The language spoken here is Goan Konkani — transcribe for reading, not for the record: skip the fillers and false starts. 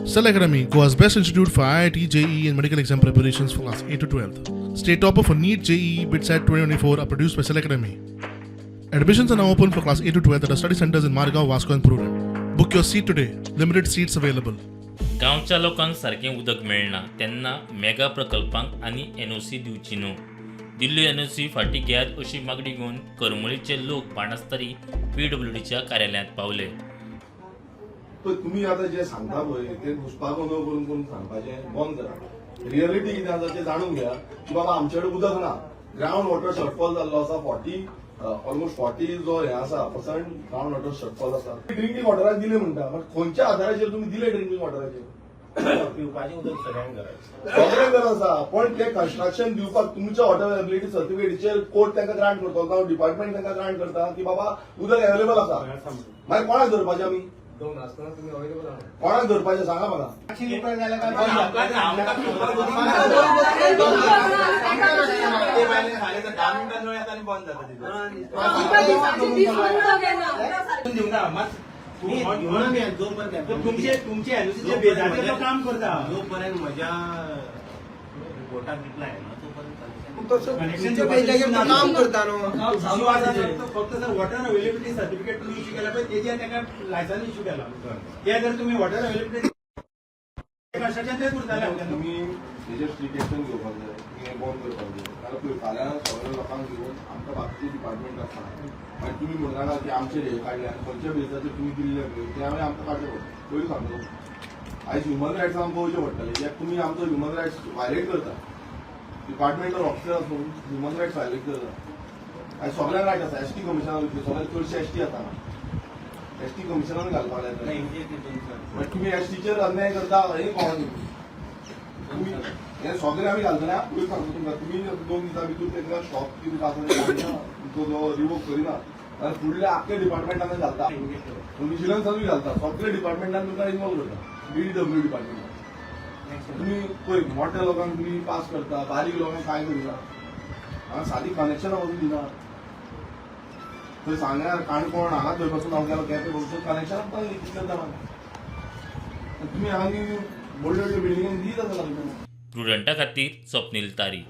Cell Academy, Goa's best institute for IIT, JEE, and medical exam preparations for class 8 to 12. State topper for NEET, JEE, BITSAT 2024 are produced by Cell Academy. Admissions are now open for class 8 to 12 at our study centers in Margao, Vasco, and Prudent. Book your seat today. Limited seats available. गांवच्या लोकांक सारकें उदक मेळना तेन्ना मेगा प्रकल्पांक आनी एनओसी दिवची न्हू. दिल्ली एनओसी फाटीं घेयात अशी मागणी घेवन करमळीचे लोक बाणस्तारी पीडब्ल्यूडीच्या कार्यालयांत पावले. पळय, तुमी आतां जे सांगता पळय ते घुसपागोंदळ करून करून सांगपाचें बंद करा. रियलिटी कितें आसा तें जाणून घेया की बाबा, आमचे कडेन उदक ना. ग्रावंड वॉटर शॉर्टफॉल जाल्लो आसा. 40, ऑलमोस्ट 40 जो हें आसा पर्संट ग्रावंड वॉटर शॉर्टफॉल आसा. ड्रिंकींग वॉटराक दिले म्हणटा, बट खंयच्या आधाराचेर तुमी दिले ड्रिंकींग वॉटराचेर? पिवपाचें उदक सगळ्यांक गरज. सगळ्यांक गरज आसा, पण ते कन्स्ट्रक्शन दिवपाक तुमच्या वॉटर अवेलेबिलिटी सर्टिफिकेटीचेर कोर्ट तांकां ग्रांट करतो जावं डिपार्टमेंट तांकां ग्रांट करता की बाबा, उदक अवेलेबल आसा. मागीर कोणाक धरपाचें आमी? दोन आसतना तुमी अवेलेबल आहा. कोणाक धरपाचें सांगा म्हाका. 10 मिनटां नळ येता आनी बंद जाता तितून. दिवना मात तुमचे तुमचे एनओसीच्या बेजाचेर तो काम करता. जोपर्यंत म्हज्या रिपोर्टाक रिप्लाय येना तोपर्यंत कनेक्शन काम करता न्हू. चालू आसा तें. फक्त सर, वॉटर अवेलेबिलिटी सर्टिफिकेट तुम्ही इश्यू केला पळय, तेजेर ताका लायसन्स इश्यू केला. ते जर तुम्ही वॉटर अवेलेबिलिटी कन्स्ट्रक्शन तेच उरताले. तुमी हेजेर स्ट्रीक एक्शन घेवपाक जाय. तुमी हें बंद करपाक जाय, कारण पळय, फाल्यां सगळ्या लोकांक घेवन आमकां बाकीचे डिपार्टमेंट आसा. मागीर तुमी म्हणटा की आमचेर हे काडले आनी खंयच्या बेजाचेर तुमी दिल्ले पळय ते हांवें आमकां काडचें पडटा. पयलीं सांगता तुमकां, आयज ह्युमन रायट्स आमकां वयचें पडटलें, कित्याक तुमी आमचो ह्युमन रायट्स व्हायलेट करता. डिपार्टमेंटल ऑफिसर आसून ह्युमन रायट्स व्हायलेट करता. आयज सगळ्यांक रायट आसा. एसटी कमिशनान वयतले, सगळ्यात चडशे एसटी आसा. एसटी कमिशनान घालपाक जाय. मागीर तुमी एसटीचेर अन्याय करता हें कळना. तुमी हे सगळे आमी घालतले. पयलीं सांगता तुमकां, तुमी 2 दिसां भितर तांकां स्टॉप कितें आसा तें काडिना, तुमचो जो रिवोक करिना जाल्यार फुडल्या आख्खे डिपार्टमेंटान घालता, विजिलन्सानूय घालता. सगळे डिपार्टमेंटान तुमकां इनवॉल्व करता. डीडब्ल्यू डिपार्टमेंटान तुमी पळय, मोठ्या लोकांक तुमी पास करता, बारीक लोकांक कांय करिना. हांगा सादी कनेक्शनां वचून दिना. थंय सांग्यार, काणकोण, हांगा थंय पासून हांव गेलो केपें पसून कनेक्शन कितले जाणांक तुमी हांगा व्हडल्यो व्हडल्यो बिल्डिंगांनी दीत आसा. प्रुडंटा खातीर स्वप्नील तारी.